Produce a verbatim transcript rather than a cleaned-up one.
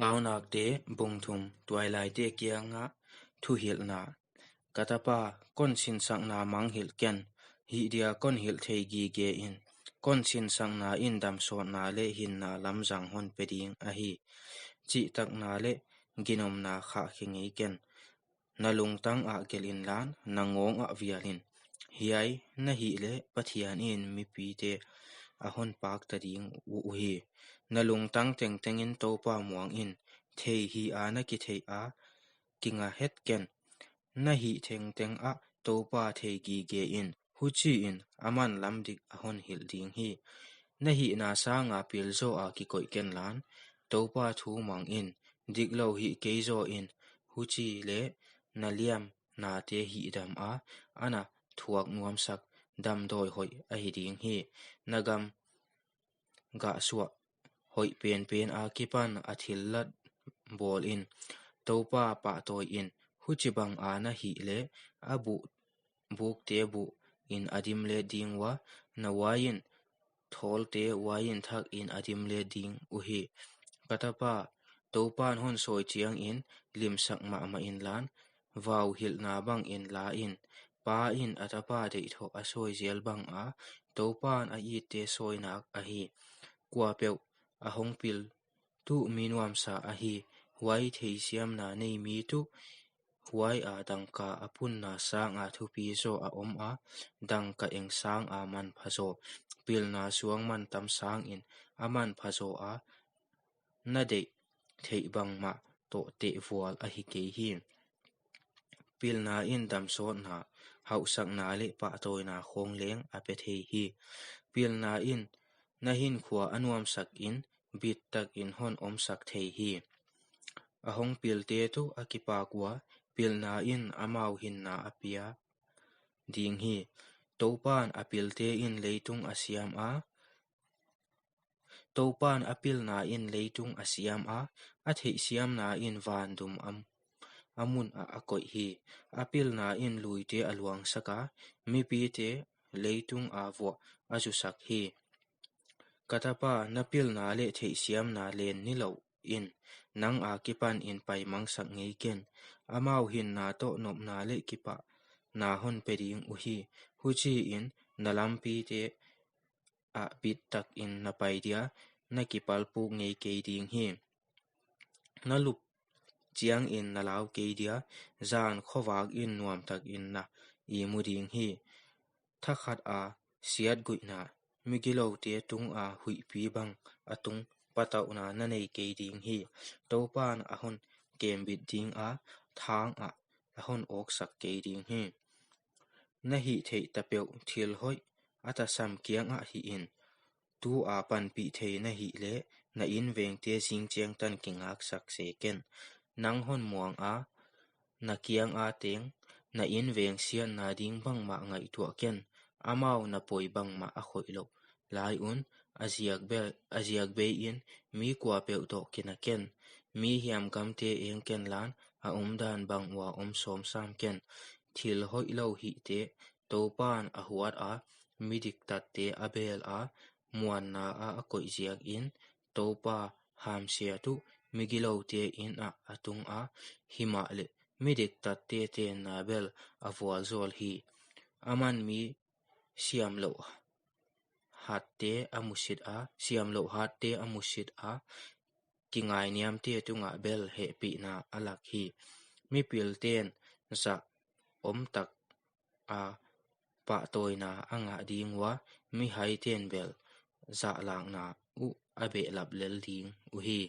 Paunakte bung thum. Tuailaite kiangah thuhilhna. Ka tapa, kon sinsakna mangngilh ken, hih dia kon hilh thei gige in. Kon sinsakna in damsawtna leh hinna lamzang hon pe ding ahi. Chihtakna leh ginomna khah khe ngei ken. Na lungtang ah gelh inla, na ngawng ah vial in. Hiai na hih leh Pathian in mipite a hon pakta ding uh uhi. Na lungtang tengteng in Toupa muang in. Thei hi a na kitheih a kinga het ken. Na hih tengteng ah Toupa thei gige in. Huchiin aman lam dik a hon hilh ding hi. Na hihna sanga pil zaw a kikoih kenla, Toupa thu mang in. Diklou hih kei zaw in. Huchileh na liamnate hihdam a, ana thuak nuamsak damdawi hoih ahi ding hi. Na gam gah suah hoih penpen akipan a thillat bawl in. Toupa pahtawi in. Huchibang a na hih leh a buh, bukte buh in a dim let ding ua, na uain thawlte uain thak in a dim let ding uhi. Ka tapa, Toupan hon sawi chiangin limsak mahmah inla, vau hilhna bangin la in. Pa in a tapa deih thoh a sawi zel bang a, Toupan a itte sawi nak ahi. Kuapeuh a hong pil tuh mi nuamsa ahi. Huai theisiamna nei mi tuh, huai a dangka a punna sanga thupi zaw a om a, dangka eng sanga manpha zaw. Pilna suang mantam sangin a manpha zaw a, na deih theih bangmah toh teh vual ahi kei hi. Pilna in damsawtna, hauhsakna leh pahtawina khawng leng a pe thei hi. Pilna in na hinkhua a nuamsak in, bittakin hon omsak thei hi. A hong pilte tuh a kipak ua, pilna in amau hinna a pia ding hi. Toupan a pilte in leitung a siam a, Toupan a pilna in leitung a siam a, a theihsiamna in van dum am, a mun ah a koih hi. A pilna in luite a luangsak a, mipite leitung a vuah a zusak hi. Ka tapa, na pilna leh theihsiamna len nilouh in, nang akipan in paimangsak ngei ken. Amau hinna toh nopna leh kipahna hon pe ding uhi. Huchiin na lampite ah bittakin na pai dia, na kipalpuk ngei kei ding hi. Na lup chiangin na lau kei dia, zan khovak in nuamtakin na imu ding hi. Thakhat a siatguihna, migiloute tunga huihpi bang a tung patauhna na nei kei ding hi. Toupan a hon kembit ding a, thang ah a hon awksak kei ding hi. Na hihtheih tapeuh thil hoih a tasam kiangah hih in. Tu a panpih thei na hih leh, na invengte zingchiang tan kingaksak se ken. Nang hon muang a, na kianga teng, na inveng siatna ding bangmah ngaihtuah ken. Amau na poi bangmah a khoih louh lai un, a ziak bei, a ziak bei in mi kuapeuh toh kina ken. Mi hiam gamte eng kenla, a omdan bang ua om sawmsam ken. Thil hoihlou hihte Toupan a huat a, mi diktatte a bel a, muanna ah a koih ziakin, Toupa hamsia tuh migiloute in ah a tung a, himahleh mi diktatte tenna bel a vualzawl hi. Aman mi siamlouh hatte a musit a, siamlouh hatte a musit a, kingainiamte tungah bel hehpihna a lak hi. Mipilten zah omtak a pahtawina a ngah ding ua, mihaiten bel zahlakna uh a behlap lel ding uhi.